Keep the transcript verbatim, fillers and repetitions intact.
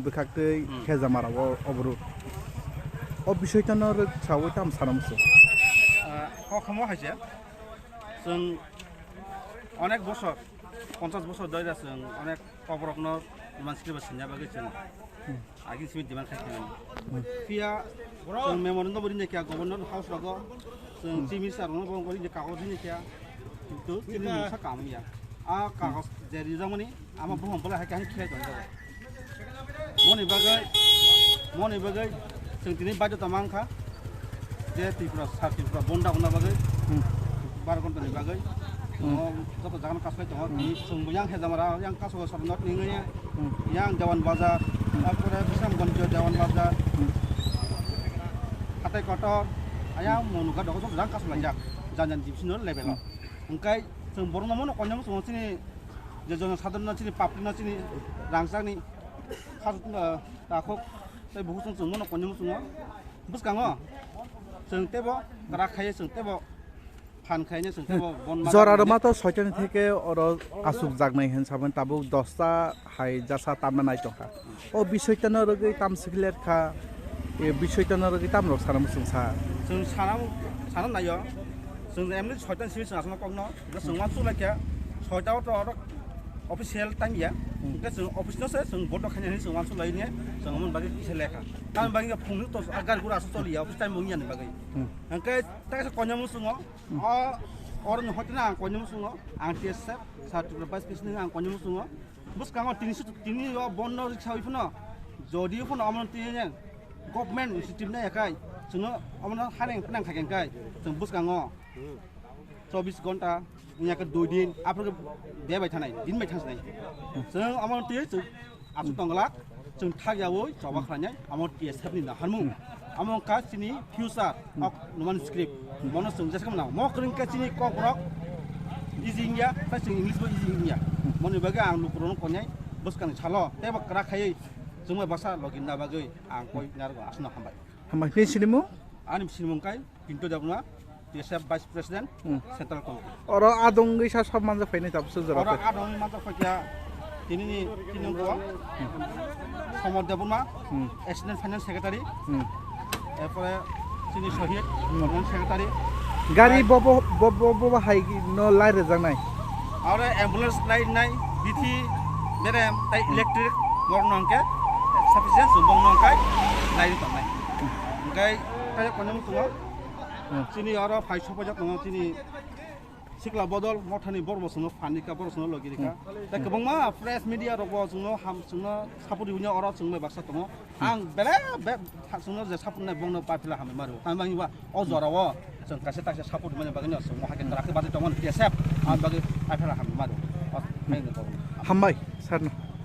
Bwkhaktwi Hmm. Khejamara o oboro. O bisoi tano rwk sawi tam sana muchung. Ah, kokhamo hai se. Chwng onek bosor, ponchash bosor doira chwng onek koborokno manskriba sinna bagwi chwng Hmm. agini simi demand khai khlaimani. Hmm. Phiya chwng memorandum bo rinai kha governor house rogo, chwng Hmm. chief minister rono bo rinai kagoj rinai kha. Kintu chini mungsa kam ya. A kagoj je rijakmani Ama buphang bwlai hai khe ang khe tong jago. Moni bagwi, moni bagwi chwng tini baidhota mang kha je Tripura, Sir Tripura bon daguna bagwi Hmm. bar ghonta ni bagwi Hmm. chwng joto jaga no kaslai tongo. Hmm. Tini chwng bo yang Khejamara, yang Kasol Sornot ni wngya, Hmm. yang Dewan Bazar, Hmm. tarpore Bisramganj Dewan Bazar, Hmm. Hatai Kotor, ayang Monuka dogo joto jaga kaslaijak, jan jan division level o. Hmm. Hwnkhe chwng borokno mano koinai muchungo chini je jono sadharno chini public no chini rangchakni khas, ah, takhuk tei bukhuk chwng chwng mano koinai muchungo. Bwskango chwng teibo kwrak khaiwi chwng teibo phan khaiwi chwng teibo bon ma Jora rwma to soitani theke oro asuk jaknai hin sabon tabuk dosta hai jasa tamna nai tongkha. O bisoi tano rwgwi tam sikler kha, e bisoi tano rwgwi tam rok sana muchung sa. Chwng sana, sana naio. Chwng emni soitan simi chwng aswkno kokno. Hwnkhe chwng uansuk lai kha, soita o to oro official tang ya. Hmm. Hwnkhe chwng office no se chwng board rok khaina hinwi chwng uansuk lai ne chwng omo bagwi kisa lekha. Tamni bagwi phungni to a gari gura aswk choli ya, office time wng ya ni bagwi. Hmm. Hwnkhe taisa koinai muchungo, Hmm. o, oro ni hoiteno ang koinai muchungo, ang T S F, Sir Tripura Vice President ang koinai muchungo. Bwskango tini su-, tini o bondo riksawi phano, jodi phano omo tini government initiative nai yakhai, chwngno omo haneng phnang khaikhe chwng bwskango. Chobbish ghonta, wngya khe dui din, aphuru khe de bai thanai, din bai thangsinai. Chwng omo twi chwng aswk tongglak, chwng thak yaui choba khlainai, omo T S F ni naharmung. Omo wngkha chini future of Numan script. Mono chwng jesa mano, mo kwrwng khe chini kok rok easy wngya, tei chwng English bo easy wngya. Moni bagwi ang lukurokno koinai bwskangni salo teibo kwrak khaiwi chwngbai baksa logi na bagwi ang koi narwgo, aswkno hambai. Hambai, nini sinimung? Ani sinimung kai Pinto Debbarma, T S F Vice President, Hmm. Central Committee. Oro adong wngwi sa sab manjak phainai tabuk se jora Oro pe. Adong wngwi manjak phaikha tini ni tini ni buwa. Somod Debbarma, Hmm. Assistant Finance Secretary. Hmm. Erpore chini Sohit, Hmm. Finance Secretary. Gari Ar bobo, bobo, bobo hai no lai rejaknai. Aro ambulance lai nai, bithi, berem, tai Hmm. electric, borok no hwnkhe sufficient, bong no hwnkhe lai tongnai. Hwnkhe, kaya kono muchungo, Hmm. chini aro phai sopajak tongo, chini sikla bodol, mothani borok bo chwngno phan rikha, borok chwngno logi rikha. Hmm. Tai kwbangma press media rok bo chwngno ham, chwngno support ribini oro chwngno baksa tongo. Hmm. Ang bele be, chwngno je support nai bongno paphila hambai mario. Ang bangni ba o jora o chwng kaisa taisa support mani bagwi no chwng mohai khe kwrak khe bachai tongo T S F. Ang bagwi paphila hambai mario. Hambai, sir no.